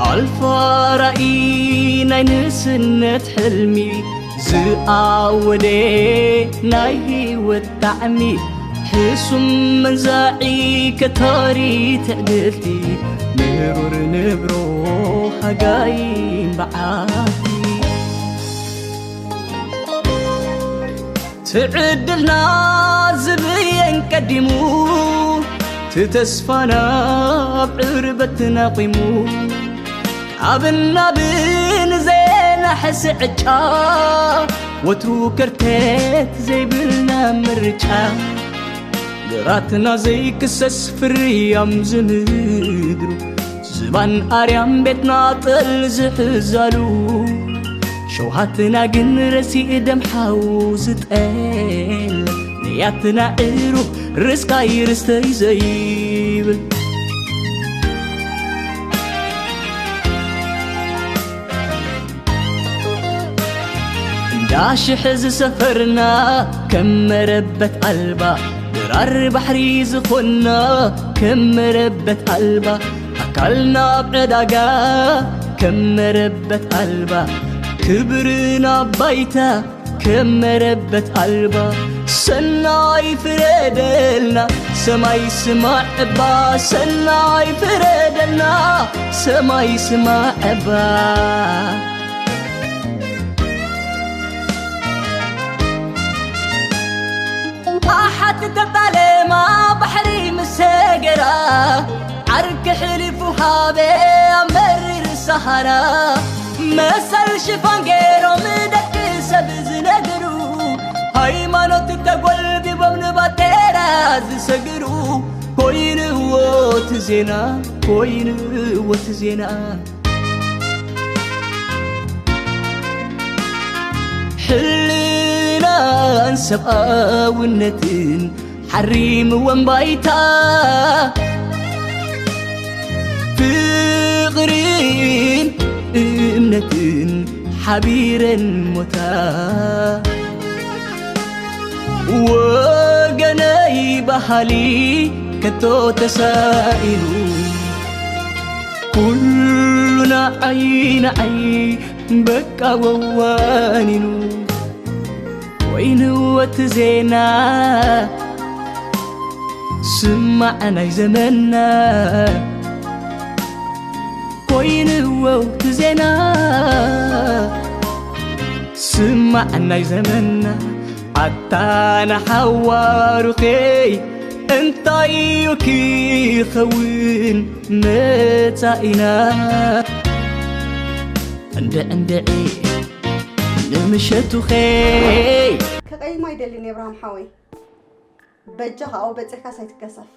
ኣልፋ ራእይ ናይ ንእስነት ሕልሚ ዝኣወደ ናይ ህይወት ጣዕሚ ሕሱም መንዛዒ ከታሪ ትዕድልቲ ምሩር ንብሮ ሃጋይን በዓቲ ትዕድልና ዝብየን ቀዲሙ ትተስፋና ኣብ ዕርበትና ቂሙ ካብ ናብን ዜና ሕስዕጫ ወትሩ ከርተት ዘይብልና ምርጫ ግራትና ዘይክሰስ ፍርያም ዝምድሩ ዝባን ኣርያም ቤትና ጠል ዝሕዛሉ ሸውሃትና ግን ረሲእ ደም ሓው ዝጠል ንያትና ዕሩ ርስቃይ ርስተይ ዘይብል እንዳ ሽሕ ዝሰፈርና ከም መረበት ኣልባ ድራር ባሕሪ ዝኾንና ከም መረበት ኣልባ ኣካልና ኣብ ዕዳጋ ከም መረበት ኣልባ ክብርና ባይታ ከም መረበት ኣልባ ሰናይ ፍረደልና ሰማይ ስማዕ እባ ሰናይ ፍረደልና ሰማይ ስማዕ እባ ኣሓት ተጣለማ ባሕሪ ምስ ሰገራ ዓርኪ ሕሊፉ ሃበ ኣብ መሪር ሰሃራ መሰል ሽፋን ገይሮም ደቂ ሰብ ዝነግሩ ሃይማኖት ተጎልቢቦም ንባጤራ ዝሰግሩ ኮይንዎ እቲ ዜና ኮይንዎ እቲ ዜና ሕልናን ሰብኣውነትን ሓሪምወን ባይታ ፍቕርን እምነትን ሓቢረን ሞታ ወገነይ ባህሊ ከቶ ተሳኢኑ ኩሉ ንዓይ ንዓይ በቃ ወዋኒኑ ኮይንዎ እቲ ዜና ስማዕ ናይ ዘመንና ኮይንዎ እቲ ዜና ስማዕ ናይ ዘመንና ኣታ ንሓዋሩኸይ እንታይ እዩ ክኸውን መጻኢና እንድዕንድዒ ንምሸቱኸይ ክቐይማ ይደልን የብርሃም ሓወይ። በጃኻ ኣብኡ በጺሕካ ሳይትከሰፍ።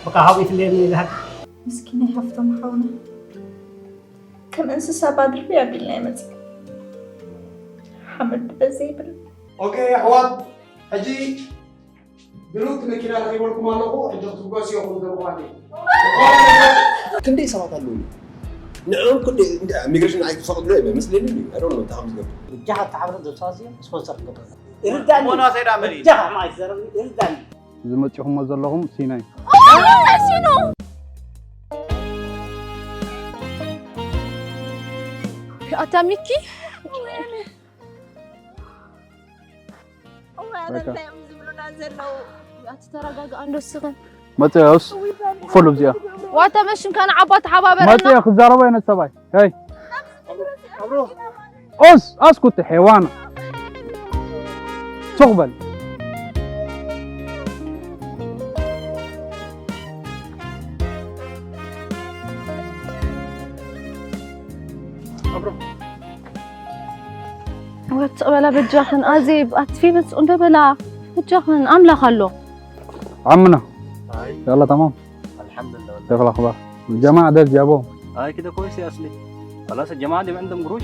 በቃ ሓወይ ትለየኒ ይልሃል። ምስኪናይ ሃፍቶም ሓውና ከም እንስሳ ባድርቢ ኣቢልና ይመጽእ ሓመድ በዘይ ይብል። ኦኬ ኣሕዋት ሕጂ ድሩት መኪና ረኺበልኩም ኣለኹ ሕጂ ክትጓሱ ኢኹም ዘብኳኒ ክንደይ ሰባት ኣለዉ ንዕኦም ክንደይ ኢሚግሬሽን ኣይክፈቕድሎ እዮም መስለኒ እዩ ኣይ ዶንት ኖ እንታይ ከም ዝገብር እጃኻ ተሓብረ ዘብሳሲ ስፖንሰር ክገብር ይርዳኒ ሞና ሰይዳ መሊ እጃኻ ማይ ዘረብ ይርዳኒ ዝመጺኹሞ ዘለኹም ሲናይ ኣታ ሚኪ መጽያስ ፎሎ እዚኣ ዋተ መሽን ካን ዓባ ተሓባበረ መጽያ ክዛረብ ኣይነት ሰብኣይ ይ ኦስ ኣስኩት ሔዋና ሱቕ በል ወትቕ በላ በጃኽን ኣዜብ ኣቲ ፌቨን ስቕ እንዶ በላ በጃኽን ኣምላኽ ኣሎ ዓምና ያላ ተማም الحمد لله شيخ الأخبار الجماعة ده جابوهم هاي كده كويس يا اصلي خلاص الجماعه دي عندهم قروش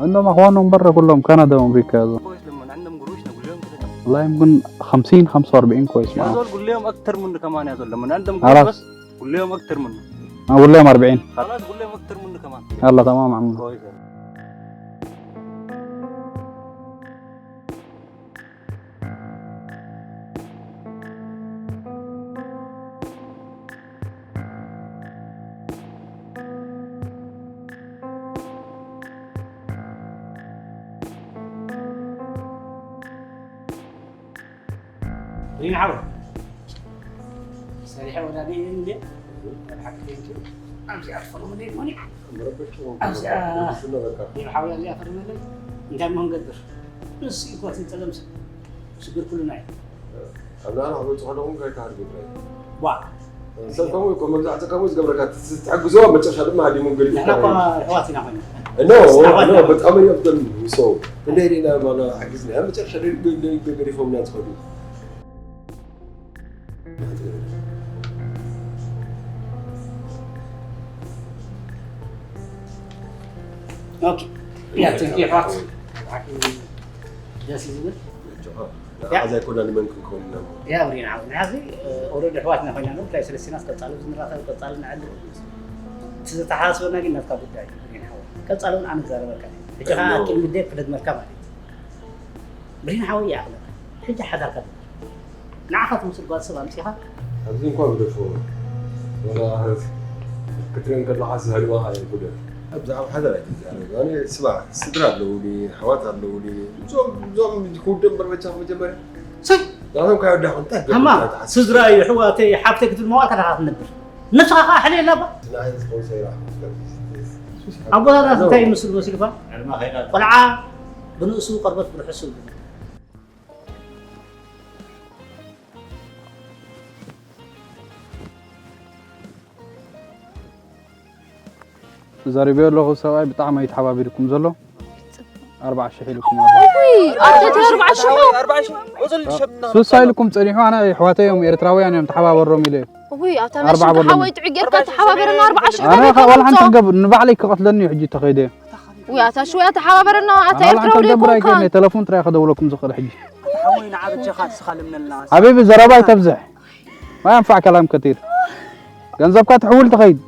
عندهم أخوانهم برا كلهم كندا وأمريكا يا زول كويس لما عندهم قروش نقول لهم كده تمام والله يمكن خمسين خمسة وأربعين كويس يا معاهم زول قول لهم اكتر منه كمان يا زول لما عندهم قروش خلاص. بس قول لهم اكتر منه أقول لهم أربعين خلاص قول لهم اكتر منه كمان يلا تمام عمو كويس ሪን ሓወይ፣ ሰሪሐ ወዳደይ እንዴ? ናይ ብሓቂ ቴንኪ። ኣብዚኣ ትፈርመለይ ሞኒ። ኣብዚኣ፣ ሪን ሓወይ፣ ኣብዚኣ ፈርመለይ። እንታይ እሞ ክንገብር? ንሱ እዩ ኮትን ጸገም ሰብ። ሽግር ኩልና እዩ። ኣብ ናህና ክመጹ ከለኹም ከይተሃድጉ ጥራይ። ዋ። ሰብ ከምኡ እኮ መብዛሕትኡ ከምኡ ዝገብረካ፣ ትሕግዝዎ ኣብ መጨረሻ ድማ ሃዲሞም ገዲፎም ንሕና እኮ ይኸዱ። ኣሕዋት ኢና ኮይና። ኖ፣ ኣሕዋት ኖ፣ ኢና። በጣም እዮም ደም ይሰው። እንደ ሪና ማና ሓግዝና፣ ኣብ መጨረሻ ደግ-፣ ደግ-፣ ገዲፎምና ዝኸዱ። ኦኬ። ያ፣ ቴንክ ዩ ኣሕዋት። ደስ እዩ ዝብል። ያ። ኣዛ ኣይኮና ንመን ክንከውን ኢና። ያ፣ ብሪና ሓው። ንሓዚ፣ እ፣ ኦልሬዲ ኣሕዋትና ኮይና ነው። ብፍላይ ሰለስቲና ቀጻሊ ዝንራኸብ፣ ቀጻሊ ንዕልል። እቲ ዝተሓሳስበና ግን ናትካ ጉዳይ እዩ፣ ብሪና ሓው። ቀጻሊ እውን ኣነ ክዛረበካ እየ። ሕጂ ኸዓ ኣኖ። ቅድሚ ደይ ክደግመልካ ማለት እዩ። ብሪና ሓው ይኣኽለካ። ሕጂ ሓዳርካ ትብል። ንዓኻ ትመስል ጓል ሰብ ኣምጺኻ? ኣብዚ እንኳ ግደፎ። ወላ ክትሪኦ እንከለኻ ዝህልዋኻ ኣይኩደ። ብዛዕባ ሓዳር ኣይትዛረብ። ኣነ ስማዕ፣ ስድራ ኣለውኒ፣ ኣሕዋት ኣለውኒ። እዞም፣ እዞም ይኩደ እምበር መቻ መጀመርያ። ሰይ! ናቶም ካይ ወዳኹ እንታይ ሃማ፣ ትገብር? ስድራ እዩ፣ ኣሕዋተይ፣ ሓብተይ ክትብል መዋእልካ ዳኻ ክትነብር። ንስኻ ኸዓ ሕልየላ እባ። ንዓይ ስፖንሰር ይረኽቡ። ኣቦታትና እንታይ ይመስሉ መሲልካ? ዕድመ ከይዳ። ቆልዓ ብንእሱ፣ ቆርበት ብርሑሱ ይብሉ። ተዛሪበዮ ኣለኹ፣ ሰብኣይ ብጣዕሚ እዩ ተሓባቢርኩም ዘሎ። ኣርባዓ ሽሕ ኢልኩም ኣሎ። ውይ፣ ኣደተ ኣርባዓ ሽሕ። ሱሳ ኢልኩም ጸኒሑ፣ ኣነ ኣሕዋተይ እዮም ኤርትራውያን እዮም ተሓባበሮም ኢለ። ውይ፣ ኣብታ ኣርባዓ መሽን በሎ። ሓወይ ጥዑይ ጌርካ ተሓባበረና ኣርባዓ ሽሕ ኣነ ካብ ዋላ ሓንቲ ክገብር ንባዕለይ ክቐትለኒ እዩ ሕጂ ተኸይደ። ውይ፣ ኣታ ሽወያ ተሓባበረና፣ ኣታ ኣነ ኤርትራዊ ኣንተ ገብር ዘይኮንካ። ኣይገርም፣ ቴሌፎን ጥራይ ከደውለኩም ዝኽእል ሕጂ። ሓወይ ንዓ በጃኻ ንስኻ ልምነልና። ሓቢቢ ዘረባ ኣይተብዝሕ። ما ينفع كلام كثير. ገንዘብካ ትሕውል ትኸይድ።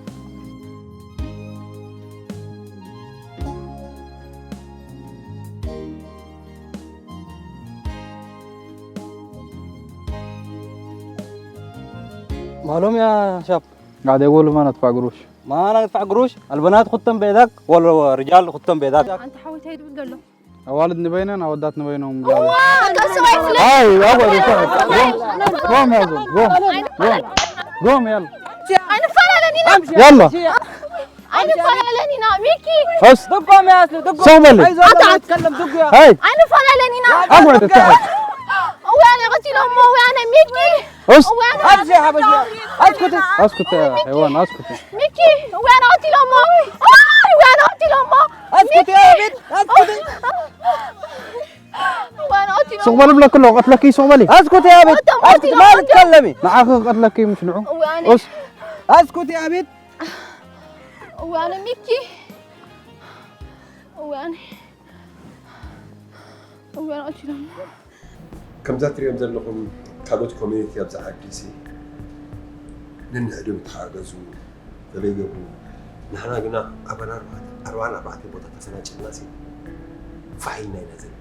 ማሎም ያ ሻብ። قاعد يقول ما ندفع قروش. ما ندفع قروش. البنات ختم بيدك والرجال ختم بيدك. ኣንተ ሓወይ እንታይ ትብል ዘሎ? ኣዋልድ ንበይነን ኣወዳት ንበይኖም እዋ፣ ገንዘብ ኣይፍለጥ። ኣይ ኣወ ጎም ያዙ ጎም ጎም ጎም ያሉ ኣይንፈላለን ኢና። ያላ ኣይንፈላለን ኢና ሚኪ። እስ ድጎም ያስሉ ድጎም። ሰው በል። ኣታ ኣትከለም ድጉያ። ኣይ ኣይንፈላለን ኢና። ኣወ ተታሐ እዋ ኣነ ቀቲሎሞ እዋ ኣነ ሚኪ። እስ እዋ ኣነ ኣብዚ ሓበሻ ኣስኩቲ። ኣስኩቲ ሄዋን ኣስኩቲ። ሚኪ እዋ ኣነ ቀቲሎሞ። ኣይ እዋ ኣነ ቀቲሎሞ። ኣስኩቲ ኣቤት ኣስኩቲ። እዋ ኣነ ቀቲሎሞ። ሱቕ በል ብለክ ኣሎ ቀትለኪ ሱቕ በሊ። ኣስኩቲ ኣቤት ኣስኩቲ ማለት ከለሚ። ንዓኺ ቀትለኪ ምሽ ንዑ። እዋ ኣነ። እስ ኣስኩቲ ኣቤት። እዋ ኣነ ሚኪ። እዋ ኣነ። እዋ ኣነ ቀቲሎሞ። ከምዛ ትሪኦም ዘለኹም ካልኦት ኮሚኒቲ ኣብዚ ዓዲ ሲ ነንሕድም ተሓገዙ ተለገቡ። ንሕና ግና ኣባና ኣርባዕተ ኣርባዓን ኣርባዕተ ቦታ ተፈናጭልና ሲ ፋሕ ኢልና ኢና ዘለና።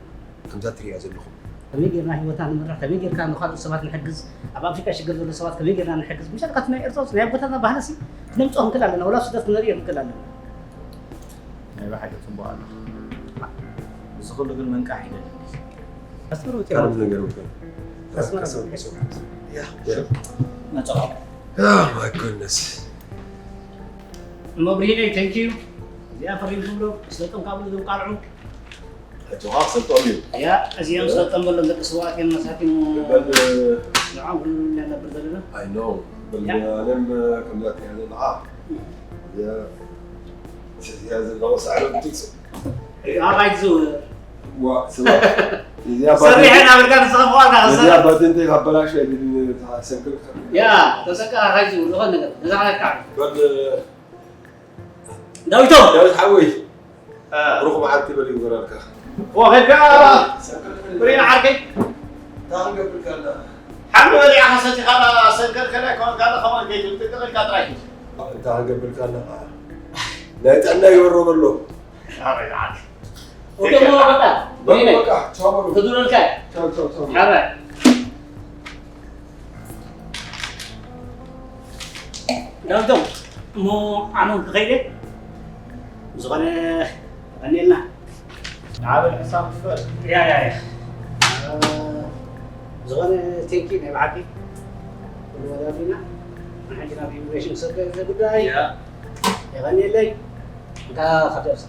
ከምዛ ትሪኣ ዘለኹም ከመይ ጌርና ህይወትና ንምራሕ፣ ከመይ ጌርካ ንኻልኦት ሰባት ንሕግዝ፣ ኣብ ኣፍሪቃ ሽግር ዘሎ ሰባት ከመይ ጌርና ንሕግዝ፣ ምሻል ካብቲ ናይ ኤርትራ ውስጥ ናይ ኣቦታትና ባህሊ ሲ ክነምፅኦ ክንክእል ኣለና፣ ወላ ኣብ ስደት ክንርእዮ ክንክእል ኣለና። ናይ ብሓቂ ጽቡቕ ኣሎ። እዚ ኩሉ ግን ምንቃሕ ይደሊ። ኣስመራ ውጽእ ካልእ ማለት ነገር ውከል። ኣስመራ ውጽእ። ያ። ያ። መጻኹ። Oh my goodness. እሞ ብርሂነይ፣ thank you። እዚኣ ፈሪም ትብሎ፣ ስለጦም ካብኡ ዝንቃልዑ። እቶም ኣኽሰብቶም እዩ። ያ፣ እዚኦም ስለጦም በሎም ደቂ ስውኣት እዮም መሳኪን። በል፣ ንዖም ኩሉ ነብር ዘለና። I know። በል፣ ያ። ኣነም ከምዛ ትሪኣ ዘለኻ። እም። እዚኣ፣ እዚኣ ዘለኹ ሳዕሪ ብትግጽ። ኣባይ ትዝውር። ዋ፣ ስማ። እዚኣ ሰሪሐ ባትንተይ፣ ናብርካ ንስኻ ምዃንካ እዚኣ ሰሪሐ። ባትንተይ ካበላሽ ኣይደልን፣ እታ ሰንክል ከ-፣ ያ፣ ተሰካ ካይዝውር፣ ዝኾነ ነገር፣ ነዛ ካይካ። በል፣ ዳዊቶም! ዳዊት ሓወይ፣ እ። ብሩኽ መዓልቲ በል ይግበረልካ። ወኸድካ፣ ሰንክል ከ-፣ ብሬን ዓርከይ። እንታይ ክንገብር ካና? ሓምሊ በሊዕኻ ሰቲኻ፣ ሰንከል ከላይ ከማን ካና፣ ከማን ከይትብል ጥንቅቕ ኢልካ ጥራይ ሂድ። እንታይ ክንገብር ካና? ናይ ጥዕና ይወሮ በሎ። ኣረ፣ ይዓል። ኦኬ፣ እሞ በቃ፣ በቃ፣ በቃ፣ ቻው በሉ። ክድረልካ። ቻው፣ ቻው፣ ቻው። ሓራይ። ዳዊቶም፣ እሞ ኣነ እውን ክኸይድ እየ። ዝኾነ፣ ቀኒልና። ንዓበል ሕሳብ ክፈል። ያ፣ ያ፣ ያ። ዝኾነ፣ ቴንኪ ናይ ብሓቂ። ኩሉ ወዳዲና ንሓንቲ ናብ ኢሚግሬሽን ክሰዶ እዚ ጉዳይ። ያ። የቐንየለይ። እንካ ካብ ደርሰ።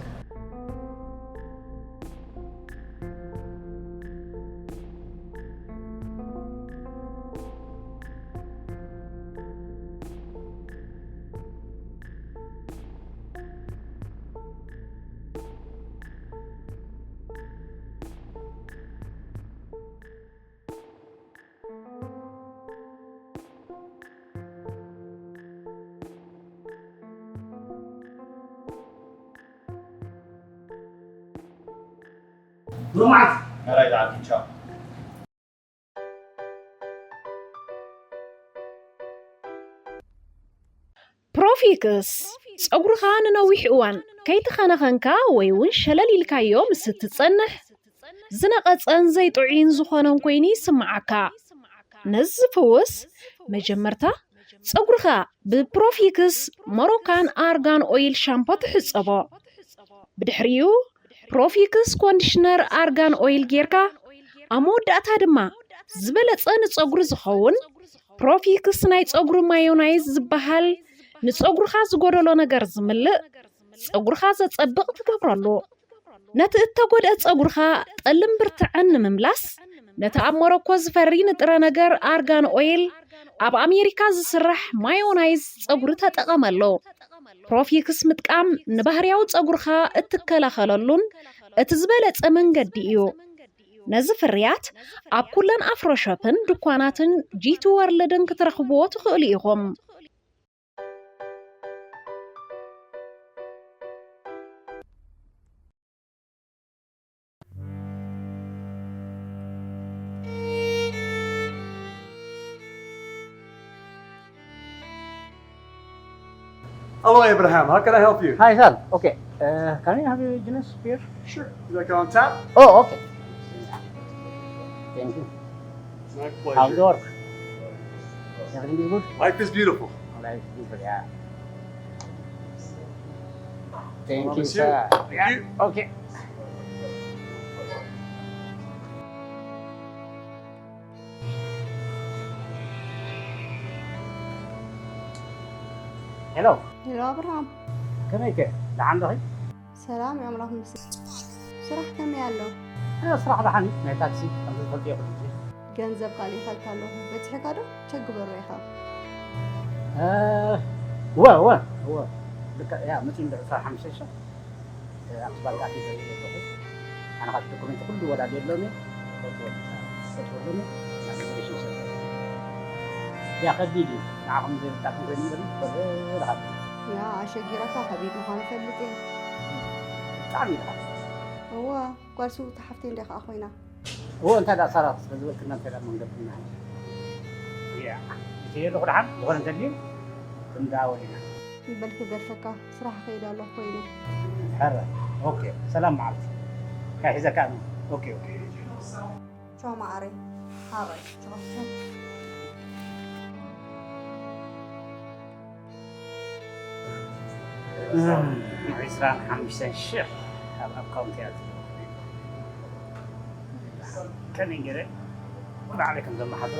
ብሩማት። ኣራይ፣ ዳዕም፣ ቻው። ፕሮፊክስ፣ ጸጉርኻ ንነዊሕ እዋን ከይተኸናኸንካ ወይ እውን ሸለል ኢልካዮ ምስ እትጸንሕ፣ ዝነቐጸን ዘይጥዑይን ዝኾነን ኮይኑ ይስምዓካ። ነዚ ዝፍውስ፣ መጀመርታ ጸጉርኻ ብፕሮፊክስ ሞሮካን ኣርጋን ኦይል ሻምፖ ትሕጸቦ። ብድሕሪኡ ፕሮፊክስ ኮንዲሽነር ኣርጋን ኦይል ጌርካ፣ ኣብ መወዳእታ ድማ ዝበለጸ ንጸጉሪ ዝኸውን ፕሮፊክስ ናይ ጸጉሪ ማዮናይዝ ዝበሃል ንጸጉርኻ ዝጎደሎ ነገር ዝምልእ፣ ጸጉርኻ ዘጸብቕ ትገብረሉ። ነቲ እተጎድአ ጸጉርኻ ጠልን ብርትዐን ንምምላስ፣ ነቲ ኣብ ሞሮኮ ዝፈሪ ንጥረ ነገር ኣርጋን ኦይል፣ ኣብ ኣሜሪካ ዝስራሕ ማዮናይዝ ጸጉሪ ተጠቐመሉ። ፕሮፊክስ ምጥቃም ንባህርያዊ ጸጉርኻ እትከላኸለሉን እቲ ዝበለጸ መንገዲ እዩ። ነዚ ፍርያት ኣብ ኩለን ኣፍሮ ሾፕን ድኳናትን ጂቲ ወርልድን ክትረኽብዎ ትኽእሉ ኢኹም። Hello, Abraham. How can I help you? Hi, sir. Okay. Uh, can I have a Guinness beer? Sure. Would you like it on tap? Oh, okay. Thank you. My How's the pleasure. work? Everything is good? Life is beautiful. Life is beautiful, yeah. Thank you, Promise you. Sir. Thank Yeah. you. Okay. Hello. ሄሎ ኣብርሃም፣ ከመይ ከ? ደሓን ዶኺ? ሰላም እዩ ኣምላኽ ምስ ስራሕ ከመይ ኣሎ? እ፣ ስራሕ ደሓን እዩ። ናይ ታክሲ ከምቲ ትፈልጥዮ ኩሉ ግዜ። ገንዘብ ካልእ ይኸልካ ኣለኹ፣ በፂሕካ ዶ ቸግበሮ ኢኻ? እ፣ እወ እወ እወ። ልክዕ እያ፣ መፂኡ እንድሕር ዕስራን ሓሙሽተን ሺሕ፣ እ፣ ኣብቲ ባንክ ኣትዩ ዘርኢ ኣለኹ። ኣነ ካብቲ ዶኩሜንት ኩሉ ወዳድየ ኣለኒ። ፈትወ- ፈትወ ኣለኒ። ናብ ኢሚግሬሽን ሰንተር። ያ ከቢድ እዩ። ንዓኹም ዘይብልጣኩም ኮይኑ እምበር ይኽእል ኢኻ። ያ ኣሸጊረካ ከቢድ ምዃኑ ፈልጥ እየ። ብጣዕሚ ኢኻ። እወ ጓል ስውእቲ ሓፍተይ እንድያ ከዓ ኮይና። እወ እንታይ ደኣ ሳራ ስለ ዝበልክና እንታይ ደኣ መንገድና። ያ እቲ የለኹ ደሓን ዝኾነ እንተልዩ ክንደዋወል ኢና። በል ክገድፈካ ስራሕ ከይድ ኣለኹ ኮይነ። ሕረ ኦኬ ሰላም መዓልቲ። ካይ ሒዘካ እሞ ኦኬ ኦኬ። ቻው መዓረይ። ሓራይ ቻው። ዒስራን ሓሙሽተን ሽሕ ኣብ ኣካውንት እያ። ከመይ ገይረ ባዕለይ ከም ዘመሓድሮ።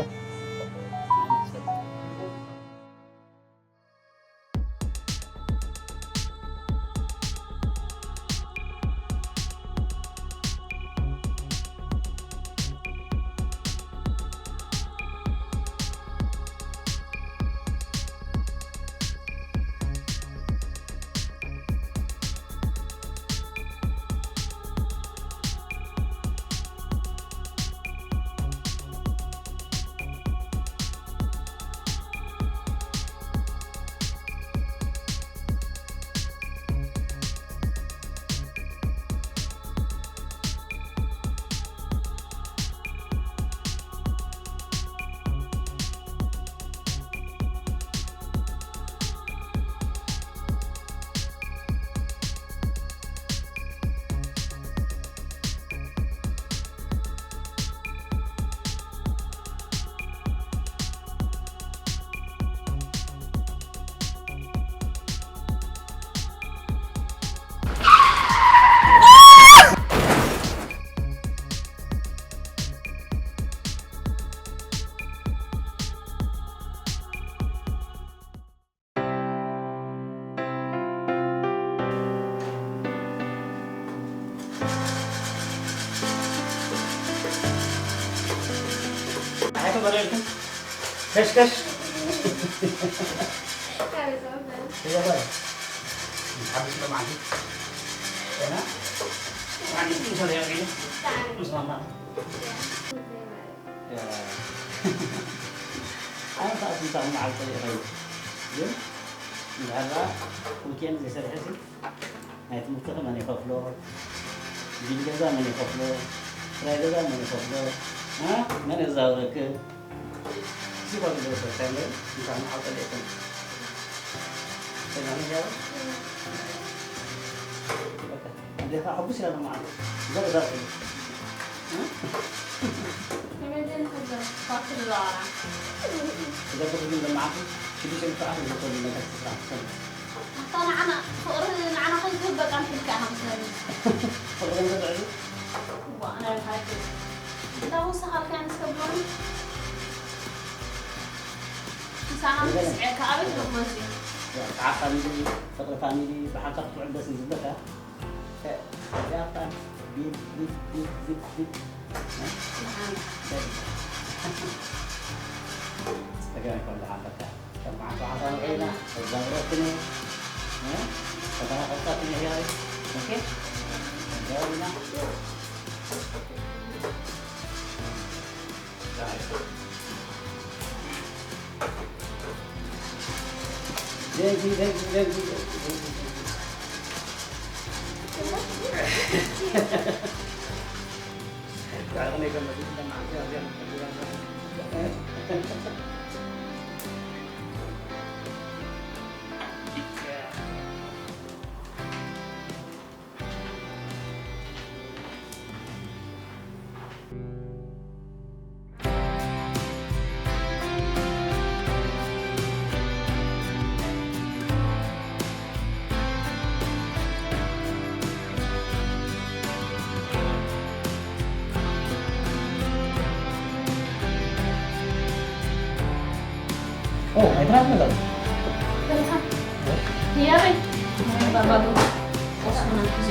ከሽከሽ። ተዛባይ። ሓብሽ ለማዕቲ። ና። ማዕቲ ምስ መሪያ ጊዜ። ምስ ማማ። ኣነ ሰዓት ምሳኹም መዓልቲ ይኸይድ። ግን እንድሕር ዊኬንድ ዘይሰሪሐ ሲ ናይ ትምህርትኺ መን ይኸፍሎ? ቢል ገዛ መን ይኸፍሎ? ክራይ ገዛ መን ይኸፍሎ? እ? መን የዛውረኪ? እዚ ኾይኑ ዶ ሰርካይ እምበር፣ እንኳን መዓልቲ ለይኮነ። ሰላም እያሉ? በቃ፣ እንዴት አሁን ሲያለ ማለት? ዘርዘር። እ? እዛ ብትግል ለማዓቱ ሽዱሽተ ሰዓት ዝኮነ ነገር ትስራ። ኣታ ንዓና ፍቕሪ ንዓና ከይትህብ በቃ ንሕልካ ኢኻ መስለኒ። ፍቕሪ እንተትዕቢ? እዋ፣ ኣነ ኣይሓድር። እንዳ ወሰኻልካ ንስተብሎኒ? ምሳና ይበለ። ምስዕካ ኣበይ ትረኽቦ እዚ? ያ፣ ከዓ ፋሚሊ፣ ፍቕሪ ፋሚሊ፣ ብሓንሳብ ክትውዕል ደስ እዩ ዝብለካ። እ፣ እዚኣ እኳ ቢፕ፣ ቢፕ፣ ቢፕ፣ ቢፕ፣ ቢፕ። እ? ንዓና። ደግ። ጸገም ኣይኮን፣ ደሓን በቃ። ከም መዓልቲ ሓሳብ ውዒልና፣ ተዛውረትኒ። እ? ከተናኸፍታትኒ ህያይ። ኦኬ? ተዛውሪና። Thank you, thank you, thank you, thank you, thank you, thank you. ኦ፣ ኣይትራፍ ነገር። ህያበይ። ባባሉ። ቆስና ጊዜ።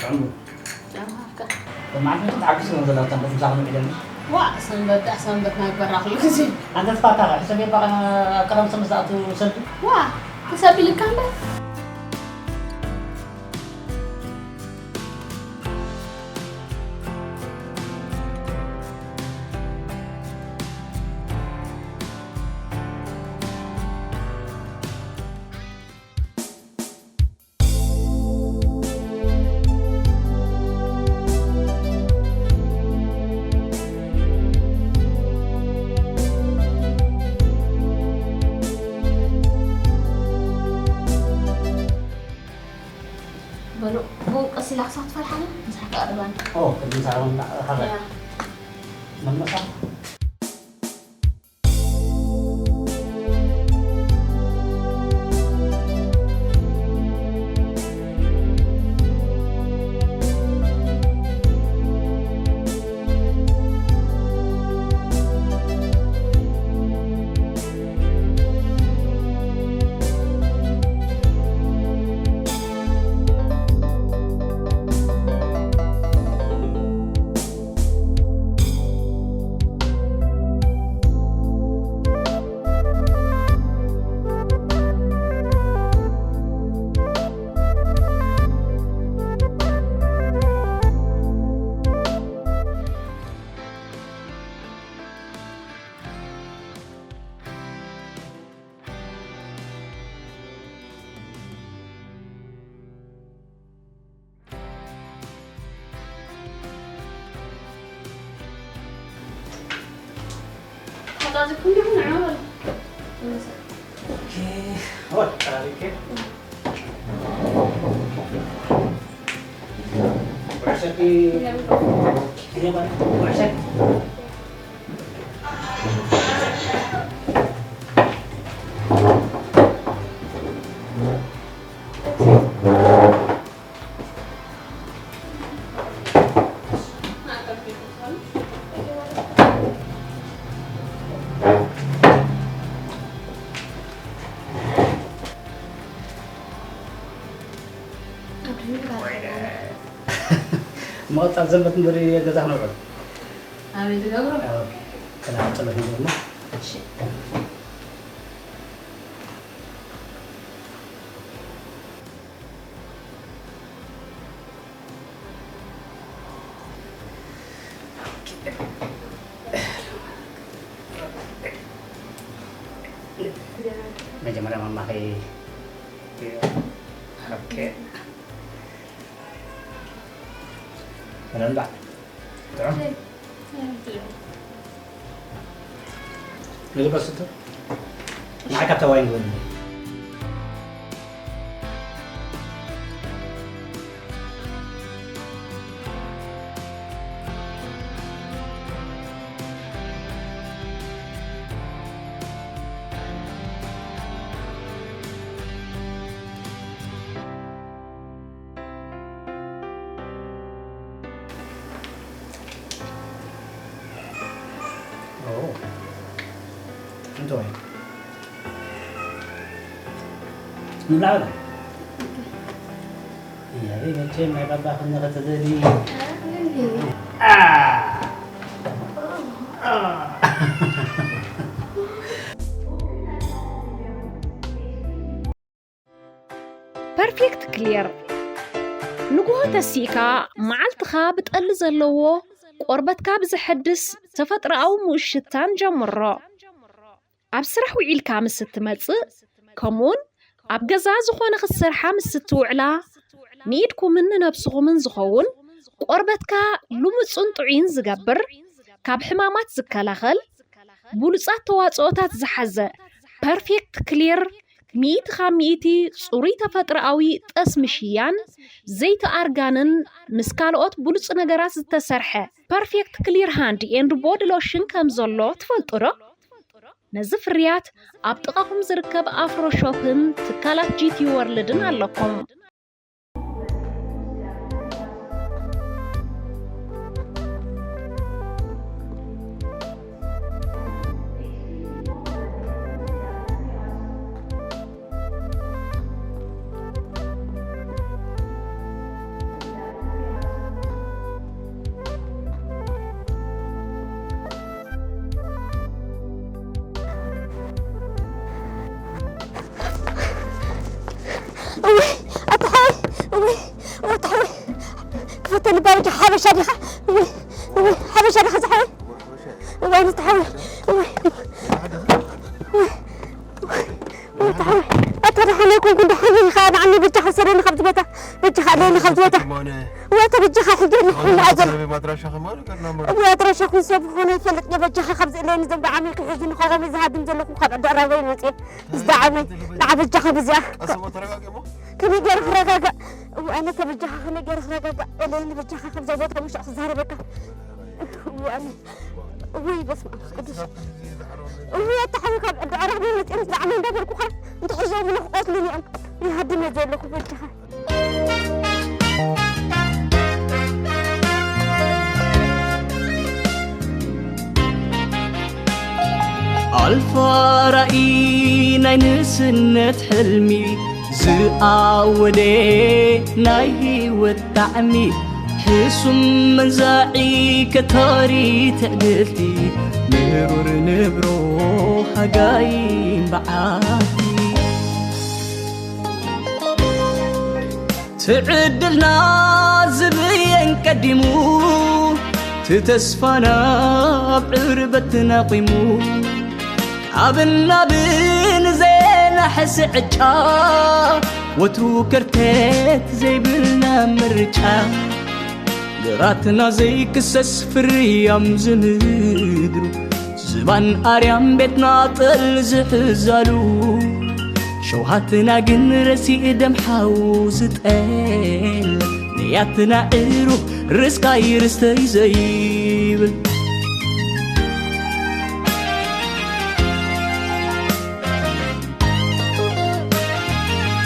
ጥዕሙ። ጥዕሙ ሃብካ። መዓልቲ መዓልቲ ተዓጊሱ ነው ዘላ፣ እታ ምሳኹም ዒደን። ዋ፣ ሰንበት፣ ዳሕ ሰንበት ናይ በራኽሉ ግዜ። ኣንተ ትፋታ፣ ሕሰብ የባ፣ ኣብ ቀዳም ሰንበት ዝኣቱ ሰልዲ። ዋ፣ ተሰቢልካ እምበር። በሉ፣ ብኡ ቀስ ኢላ ክሳብ ትፈልሓኒ፣ ምሳሕ ክቐርበኒ። ኦ፣ ቅድሚ ምሳሕ ክቐርበኒ፣ ሓራይ። ያ። መመሳ። ጣዚኩም ዲኹም ንዕኡ በሉ። ኦኬ። ኦኬ፣ ጣዚከ። ወርሰኪ። ይሄ ባል ወርሰኪ። መቐጻል ሰንበት እምበር ገዛ ክነብዕል። ኣበይ ትገብሮ? ኣብ ክላስ ጸሎት ንገብር እሞ። እሺ። መጀመርያ ማማኺ። ኦኬ። ሰላም ዳ። ጥዑም። ንግበር ስቶ። ንዓካ ተዋይ ንግበር። ኦ። እንታይ? ንብላ በላ። እያ፣ መቼም ናይ ባባ ክንኸ ተደሊ። አ። አ። ፐርፌክት ክሊር። ንግሆ ተሲእካ መዓልትኻ ብጠሊ ዘለዎ ቆርበትካ ብዘሐድስ ተፈጥሮኣዊ ምኡት ሽታን ጀምሮ። ኣብ ስራሕ ውዒልካ ምስ እትመጽእ፣ ከምኡውን ኣብ ገዛ ዝኾነ ክትሰርሓ ምስ እትውዕላ፣ ንኢድኩምን ንነብስኹምን ዝኸውን ቆርበትካ ልሙጽን ጥዑይን ዝገብር፣ ካብ ሕማማት ዝከላኸል፣ ብሉጻት ተዋጽኦታት ዝሓዘ ፐርፌክት ክሊር፣ ሚእቲ ካብ ሚእቲ ጽሩይ ተፈጥሮኣዊ ጠስሚ ሽያን ዘይቲ ኣርጋንን ምስ ካልኦት ብሉጽ ነገራት ዝተሰርሐ ፐርፌክት ክሊር ሃንድ ኤንድ ቦዲ ሎሽን ከም ዘሎ ትፈልጡ ዶ? ነዚ ፍርያት ኣብ ጥቓኹም ዝርከብ ኣፍሮ ሾፕን ትካላት ጂቲ ወርልድን ኣለኩም። እውይ፣ ኣታ ሓወይ፣ እውይ፣ ኣታ ሓወይ፣ ክፈተኒ ባይጃ ሓበሻ ዲኻ? እውይ፣ እውይ፣ ሓበሻ ዲኻ ዝሓወይ? እዋይ፣ ኣታ ሓወይ፣ እውይ፣ እውይ፣ እውይ፣ ኣታ ሓወይ፣ ኣታ ደሓን ኣይኮንኩን፣ ደሓን ኢኻ? ንዓኒ በጃኻ ውሰደኒ ካብዚ ቦታ፣ በጃኻ ኣለኒ ካብዚ ቦታ። እሞ ኣነ ወይ ኣታ በጃኻ ሕጀኒ፣ ኣታ ንዓዘር። ሰብ ኣድራሻ ከማን ገርና መረ። እሞ ኣድራሻ ኩን ሰብ ኾነ ይፈልጥ፣ በጃኻ ካብዚ ኣለኒ፣ ዘም ደዓመይ ክሕዙኒ፣ ካብኦም ዝሃድም ዘለኹ፣ ካብ ዕዳራበይ መጽየ፣ ምስ ደዓመይ፣ ንዓ በጃኻ ብዚኣ። ቀስሞ ተረጋግሞ። ከመይ ገይረ ክረጋጋእ? እሞ ኣነ ተበጃኻ ከመይ ገይረ ክረጋጋእ? ኣለኒ በጃኻ ካብዛ ቦታ ውሻ ክዛረበካ። እሞ ኣነ፣ ወይ በስመ ኣብ ቅዱስ። እሞ ኣታ ሓወይ ካብ ዕዳራበይ መጽየ፣ ምስ ደዓመይ እንዳበልኩኻ፣ እንተ ሕዞ ብሎ ክቐትሉኒ እዮም። ይሃድም ዘለኹ በጃኻ። ኣልፋ ራእይ ናይ ንእስነት ሕልሚ ዝኣወደ ናይ ህይወት ጣዕሚ ሕሱም መንዛዒ ከታሪ ትዕድልቲ ምሩር ንብሮ ሃጋይ በዓቲ ትዕድልና ዝብየን ቀዲሙ ትተስፋና ኣብ ዕርበት ናቂሙ ካብ ናብን ዜናሕሲ ዕጫ ወትሩ ከርተት ዘይብልና ምርጫ ግራትና ዘይክሰስ ፍርያም ዝምድሩ ዝባን ኣርያም ቤትና ጠል ዝሕዛሉ፣ ሸውሃትና ግን ረሲእ ደም ሓው ዝጠል፣ ንያትና ዕሩብ ርስቃይ ርስተይ ዘይብል።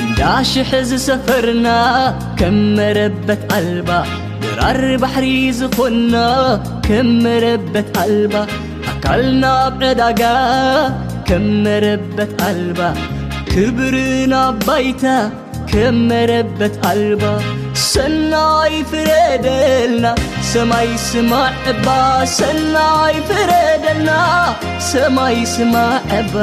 እንዳ ሽሕ ዝሰፈርና ከም መረበት ኣልባ፣ ድራር ባሕሪ ዝኾንና ከም መረበት ኣልባ፣ ኣካልና ኣብ ዕዳጋ ከም መረበት ኣልባ፣ ክብርና ባይታ ከም መረበት ኣልባ። ሰናይ ፍረደልና ሰማይ ስማዕ እባ፣ ሰናይ ፍረደልና ሰማይ ስማዕ እባ።